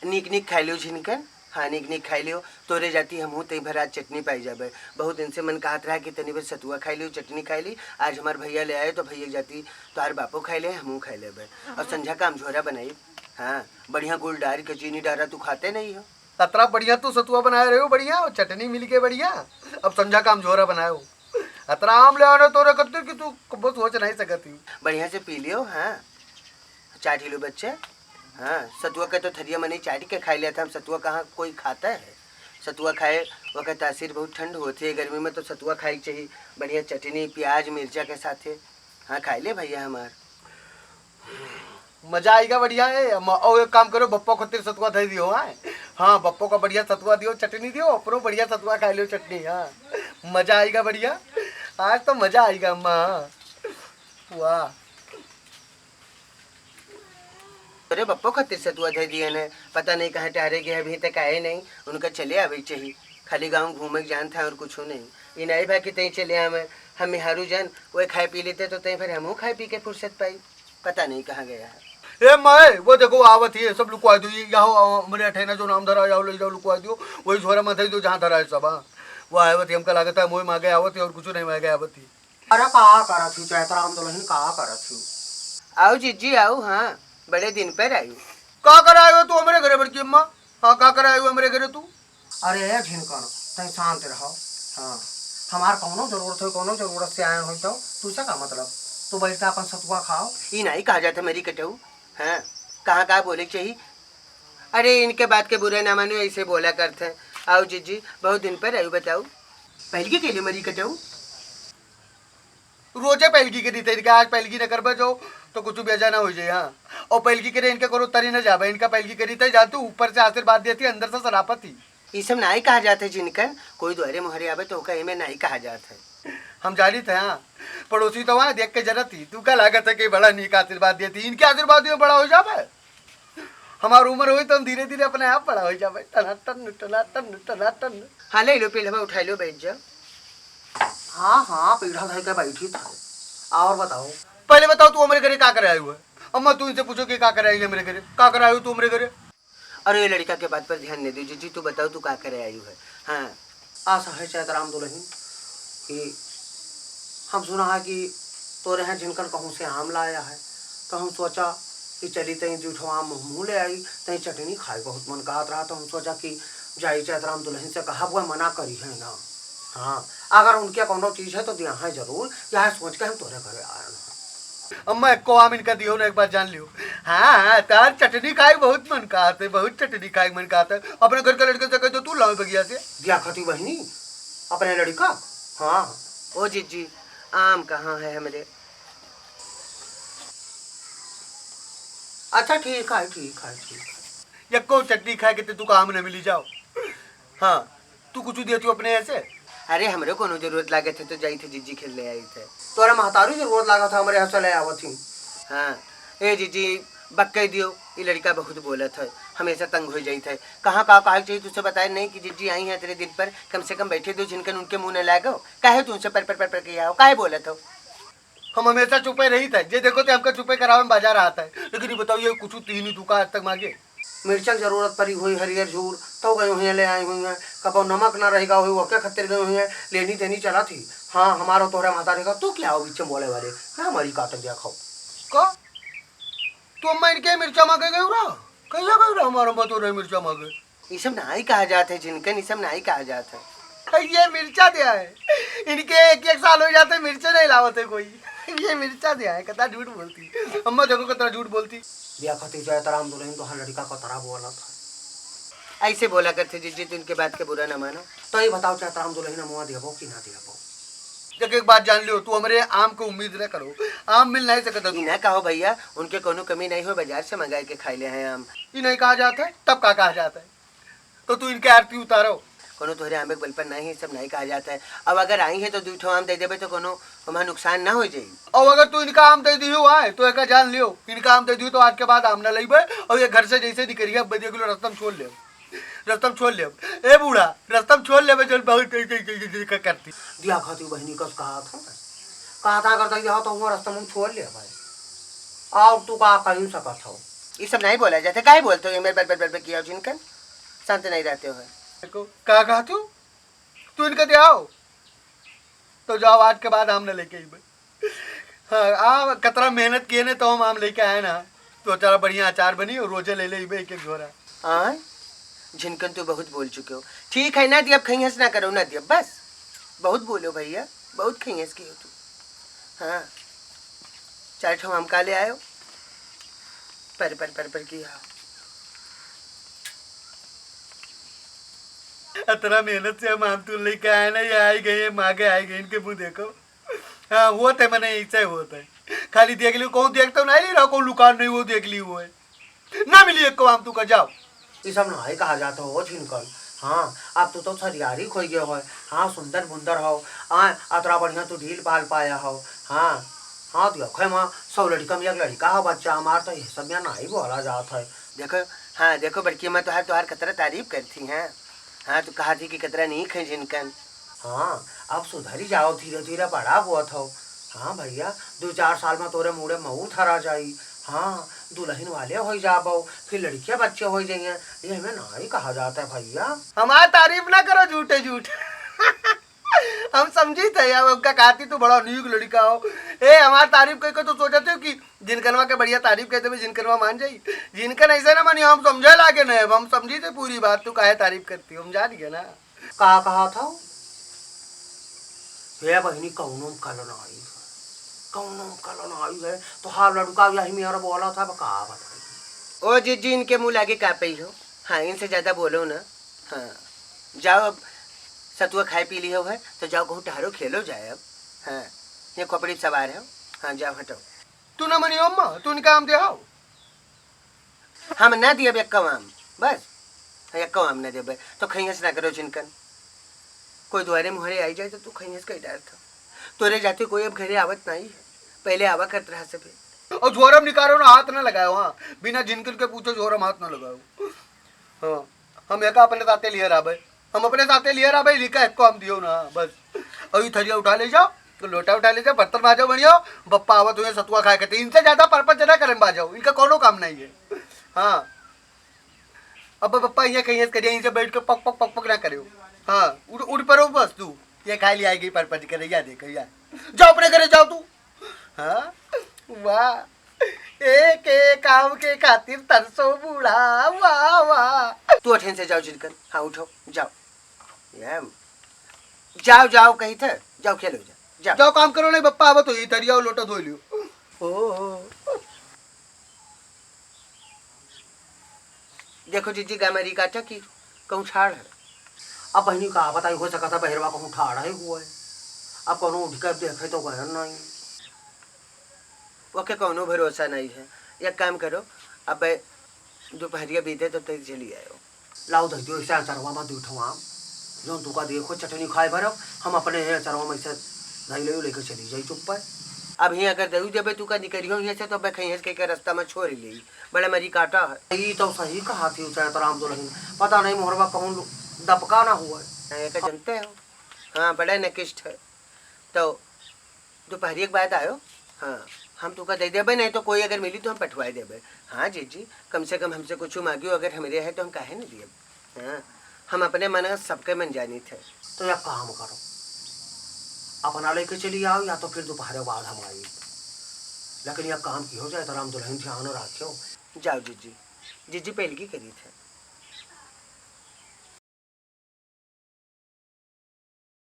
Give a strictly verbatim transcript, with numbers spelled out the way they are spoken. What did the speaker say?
नीक नीक खाइ लियो झिनकन। हाँ, नीक नीक खाइ लियो। तोरे जाति हमहूँ तई भर आज चटनी पाइ जाबे। बहुत दिन से मन कहत रहा कि तनी भर सतुआ खाइ लियो, चटनी खाइ ली। आज हमार भइया ले आए तो भइया जाति तोहार बापो खाइ ले, हमहूँ खाइ लेबे। और संझा का हम झोरा बनाई। हाँ, बढ़िया गुड़ डार के, चीनी डारा, तू खाते नहीं हो। अतरा बढ़िया तू सतुआ बनाए रहे हो, बढ़िया, और चटनी मिल के बढ़िया। अब संझा का हम झोरा बनाए हो। अतरा आम ले आने तोरे खातिर कि तू कबो सोच नहीं सकत ही। बढ़िया से पी लियो, हाँ। चाट ही लो बच्चे। हाँ, सतुआ के तो थरिया मने चाट के खाइ लेत है, हम सतुआ कहाँ कोई खाता है? सतुआ खाए, ओकर तासीर बहुत ठंड होती है, गर्मी में तो सतुआ खाए के चाहिए, बढ़िया चटनी, प्याज, मिर्चा के साथे। हाँ, खाइ ले भइया हमार। मजा आइगा बढ़िया है। म-, और एक काम करो, बप्पो खातिर सतुआ धइ दियो, हाँ? हाँ, बप्पो का बढ़िया सतुआ दियो, चटनी दियो, अपनो बढ़िया सतुआ खाइ लियो, चटनी, हाँ। मजा आइगा बढ़िया, आज तो मजा आइगा अम्मा, हाँ। वाह। अरे बप्पो खातिर सतुआ धइ दिए ने, पता नहीं कहाँ टहरे गए, अभी तक आए नहीं। उनका चले आवे चाहिए, खाली गाँव घूमे के जानत है और कुछ नहीं। ई नहीं भा कि तई चले आवे, हम मेहरू जन वही खाए पी लेते तो तई भर हमहूँ खाए पी के फुर्सत पाई। पता नहीं कहाँ गया है। ए माए, वो देखो आवत ही है, सब लुकवा दो, ये यहाँ आओ, हमरे अठैना जो नाम धरा, यहाँ ले जाओ, लुकवा दो, वही झोरा में धइ दो जहाँ धरा है सब, हाँ। वो आवत ही, हमका लागत है मोए मागे आवत ही और कुछ नहीं मागे आवत ही। अरे का करत ही चैतराम दुल्हन, का करत ही? आओ जिज्जी आओ, हाँ, बड़े दिन पर आयु। का करे आयु तू हमरे घरे बड़की अम्मा? हाँ, का करे आयु हमरे घरे तू? अरे ए झिनकन, तई शांत रहो। हाँ, हमार कौनो जरूरत हो, कौनो जरूरत से आए हो तो तुझसे का मतलब? तू बैठ के अपन सतुआ खाओ। ई नहीं कहा जाता मेरी कटऊ। हाँ, कहाँ का बोले के चाहिए? अरे इनके बात के बुरा ना मानो, ऐसे बोला करते हैं। आओ जिज्जी, बहुत दिन पर आयु, बताओ। पहल के लिए मरी कटऊ? रोजे पैलगी करी थे इनके, आज पैलगी न करबे जो तो कुछ बेजा ना हो जाए। हाँ, और पैलगी करे इनके करो तरी न जाबे, इनका पैलगी करी थे जा तू ऊपर से आशीर्वाद देती, अंदर से सरापत ही। ई सब नाई कहा जात है जिनकन, कोई द्वारे मोहरे आवे तो ओका एमे नाई कहा जात है। हम जानी थे, हाँ, पड़ोसी तो वहाँ देख के जरत ही। तू का लागत है कि बड़ा नीक आशीर्वाद देती, इनके आशीर्वाद में बड़ा हो जाबे। हमार उम्र होई तो हम धीरे धीरे अपने आप बड़ा हो जाबे। टना टन, टना टन, टना टन। हाँ, ले लो, पेलवा उठा लो, बैठ जाओ। हाँ, हाँ, पीढ़ा धर के बैठी था। और बताओ। पहले बताओ, तू हमरे घरे का करे आयु है? अम्मा, तू इनसे पूछो कि का करे आई है मेरे घरे? का करे आयु तू हमरे घरे? अरे, ये लड़का के बात पर ध्यान नहीं दीजिए जी, तू बताओ, तू का करे आयु है? हाँ। आसा है चैतराम दुल्हन कि हम सुना है कि तोरे यहाँ झिनकन कहूँ से आम लाया है, तो हम सोचा कि चली तई दू ठो आम मुँह ले आई, तई चटनी खाए बहुत मन कहत रहा, तो हम सोचा कि जाई चैतराम दुल्हन से कहा, वो मना करी है ना। हाँ, अगर उनके कौनो चीज है तो दिया है जरूर, यह सोच के हम तोरे घरे आए हैं। अम्मा, एको आम इनका दियो ना, एक बार जान लियो। हाँ, हाँ, तार चटनी खाई बहुत मन कहत है, बहुत चटनी खाई मन कहत है। अपने घर के लड़के से कह दो, तू लावे बगिया से। दिया खाती बहिनी, अपने लड़का। हाँ। ओ जिज्जी, आम कहाँ है हमरे? अच्छा, ठीक है, ठीक है, ठीक है। एको चटनी खाए के ते तू काम न मिली जाओ। हाँ, तू कुछ दिया तू अपने ऐसे? अरे, हमरे कोनो जरूरत लागत है तो जाई थे जिज्जी खेल ले आई थे। तोरा महतारू जरूरत लागत है, हमरे यहाँ से ले आवत ही। हाँ, ए जिज्जी, बक्के दियो, ये लड़का बहुत बोलत है, हमेशा तंग हो जाई थे। कहाँ का कहा चाहिए तुझसे बताए नहीं कि जिज्जी आई हैं तेरे दिन पर, कम से कम बैठे दो झिनकन उनके मुँह न लागो। काहे तू उनसे पर पर पर पर के आओ, काहे बोलत हो? हम हमेशा चुपे रही थे, जे देखो ते हमका चुपे करावे में बाजार आता है। लेकिन ये बताओ, ये कुछ तीन ही दुका आज तक मांगे। मिर्चा के जरूरत पड़ी हुई, हरियर झूर, तो गए हुए ले आए हुए हैं। कबो नमक ना रहेगा हुई, वो क्या खतिर गए हुए हैं, लेनी देनी चला थी। हाँ, हमारा तोहरा माता रहेगा, तू क्या हो बीच में बोले वाले? हाँ, हमारी काट दिया खाओ। का? तू अम्मा इनके मिर्चा मांगे गए रहा? कैसा गए रहा हमारा बतोरे मिर्चा मांगे? ई सब नाई कहा जात है झिनकन, ई सब नाई कहा जात है। ये मिर्चा दिया है, इनके एक एक साल हो जाते मिर्चे नहीं लावत है कोई। ये मिर्चा दिया है, कता झूठ बोलती। अम्मा देखो कता झूठ बोलती। दिया खातिर चैतराम दुल्हन तो हर लड़का को तरह बोला था। ऐसे बोला करते जिज्जी, तू इनके बात के बुरा ना मानो। तो ये बताओ चैतराम दुल्हन अमुआ देबो कि ना देबो? देख एक बात जान लियो, तू हमरे आम के उम्मीद न करो, आम मिल नहीं सकता ई तू। ना कहो भैया, उनके कोनो कमी नहीं हो, बाजार से मंगाए के खाई ले हैं आम। ई नहीं कहा जात है, तब का कहा जात है? तो तू इनके आरती उतारो। कोनो तोहरे आमे के बल पर नहीं, सब नहीं कहा जाता है। अब अगर आई है तो दू ठो आम दे देबे तो कोनो हमार नुकसान ना हो जाई। और अगर तू इनका आम दे दियो आए तो एका जान लियो, इनका आम दे दियो तो आज के बाद आम ना लेबे। और ये घर से जैसे निकलिए अब दे किलो रस्तम छोड़ ले, रस्तम छोड़ ले। ए बूढ़ा, रस्तम छोड़ लेबे, जौन बहुत कई, कई, कई, कई, कई करती। दिया खाती बहनी कस कहा था, कहा था अगर दे दिया तो वो रस्तम हम छोड़ ले भाई। और तू का कहीं सकत हो? ये सब नहीं बोला जाता, काहे बोलते हो ये मेरे बड़ बड़ बड़ बड़ किया जिनकन? शांत नहीं रहते हो। देखो, का कहा तू? तू इनका दे आओ, तो जाओ, आज के बाद हम न लेके अइबे। हाँ, आ, कतरा मेहनत किए ने तो हम आम लेके आए ना, तो चारा बढ़िया अचार बनी और रोजे ले ले अइबे एक एक झोरा। हाँ, जिनकन तू बहुत बोल चुके हो। ठीक है, ना दियब, खइहस ना करो, ना दियब, बस। बहुत बोलो भैया, बहुत खइहस के हो तू। हाँ, चार ठो आम का ले आयो, पर पर पर पर की। हाँ, अतरा मेहनत से हम आम तू लेके आए ना, ये आई गई है, मागे आई गई, इनके मुंह देखो। हाँ, होत है, मने ऐसे होत है। खाली देख लियो, कहूँ देख तो नहीं रहा, कहूँ लुकार नहीं हो, देख लियो है। ना मिली एक को आम तू का, जाओ। ये सब ना ही कहा जाता हो झिनकन। हाँ, अब तू तो सरियारी खोई गयो है। हाँ, सुंदर बुंदर हो। हाँ, अतरा बढ़िया तू ढील पाल पाया हो। हाँ, हाँ, देखो माँ, सौ लड़का में एक लड़का हो बच्चा हमार, तो ये सब यहाँ ना ही बोला जात है। देखो, हाँ, देखो बड़की माँ, तोहार, तोहार कतरा तारीफ करती हैं। हाँ, तू कहा थी कि कतरा नहीं खाई झिनकन। हाँ, अब सुधरी जाओ, धीरे धीरे बड़ा होत हो। हाँ भैया, दो चार साल में तोरे मुड़े मऊ थरा जाई। हाँ, दुल्हन वाले हो जाबो, फिर लड़कियां बच्चे हो जाइए, ये हमें ना ही कहा जाता है भैया। हमार तारीफ ना करो झूठे झूठ। हम समझी थे यार, उनका कहती तू बड़ा नीक लड़का हो। ए, हमार तारीफ कह के तू सोचते हो कि जिनकनवा के बढ़िया तारीफ कह देवे, जिनकनवा मान जाई। जिनकन ऐसे ना मानी, हम समझे लागे नहीं, अब हम समझी थे पूरी बात, तू काहे तारीफ करती हो, हम जान गए ना। का कहा था? हे बहिनी, कौनो कल ना आई है, कौनो कल ना आई है। तो हाँ, लड़का यही मेरा बोला था, अब का बताई। ओ जिज्जी, इनके मुंह लागे का पई हो? हाँ, इनसे ज्यादा बोलो ना। हाँ, जाओ, अब सतुआ खाए पी ली हो है, तो जाओ, कहूँ टहरो, खेलो जाए अब। हाँ, ये खोपड़ी सवार हो। हाँ, जाओ, हटो। तू ना मनी अम्मा, तू इनका आम दे हो। हम ना दियब एक्को आम, बस, एक्को आम ना देबे, तो खइहस ना करो जिनकन। कोई दुआरे मुहरे आई जाए तो तू खइहस कई डार था। तोरे जाते कोई अब घरे आवत नहीं है, पहले आवा करत रहा सभे। और झोरम निकालो ना, हाथ ना लगाओ, हाँ, बिना जिनकन के पूछो झोरम हाथ ना लगाओ। हाँ, हम एका अपने साथे लिए रहबे, हम अपने साथे लिए रहबे, इनका एक्को आम दियो ना, बस। और ये थरिया उठा ले जाओ, तो लोटा उठा ले जाओ, बर्तन माजो बढ़िया, बप्पा आवत हुए सतुआ खाए खातिर। इनसे ज्यादा परपंच ना करें बाजो, इनका कोनो काम नहीं है। हाँ, अब बप्पा ये कहीं करिए, इनसे बैठ के पक पक पक पक ना करियो। हाँ, उठ, उठ पड़ो बस तू, ये खाए ले आएगी परपंच करे, या देख, या। जाओ अपने घरे जाओ तू। हाँ, वाह, एक एक आम के खातिर तरसो बूढ़ा, वाह, वाह। तू अठेन से जाओ जिनकन, हाँ, उठो, जाओ। ये, जाओ, जाओ, कही थे, जाओ, खेलो, जाओ, जाओ। जाओ, काम करो, नहीं, बप्पा, आवा तो ये थरिया और लोटा धो लियो। ओ, देखो जिज्जी, गाय मरी काटा की कहूँ ठाड़ है। अब बहिनी का बताई, हो सकता बहिरवा कहूँ ठाड़ है हुआ है। अब कौनो उठ कर देखे तो गए नहीं। ओके कौनो भरोसा नहीं है। एक काम करो, अब दोपहरिया बीते तब तक चली आयो। लाओ धई दियो, इसे अचरवा में दू ठो आम, जौन तुका देखो चटनी खाए भरब, हम अपने हे अचरवा में इसे धई ले लेके चली जाई चुप पर। अब हियाँ अगर दऊ देबे तुका निकरियो हियाँ से, तो अब खइहस के, के रास्ता में छोड़ ले। बड़ा मरी काटा है। ई तो सही कहा थी उचैत राम दुल्हन, पता नहीं मोहरवा कहूँ दबका ना हुआ है। हाँ, एका जनते हो। हाँ, बड़ा नकिष्ट है। तो दोपहरिया के बाद आयो। हाँ, हम तुका दे देबे, नहीं तो कोई अगर मिली तो हम पठवाए देबे। हाँ जिज्जी, कम से कम हमसे कुछ मांगियो, अगर हमरे है तो हम काहे न दियब। हाँ, हम अपने मन सबके मन जानी थे। तो एक काम करो, अपना लेके चली आओ या तो फिर दोपहर बाद हम आई, लेकिन एक काम कियो उचैत राम दुल्हन ध्यान राखियो। जाओ जिज्जी, जिज्जी पहलगी करी थे।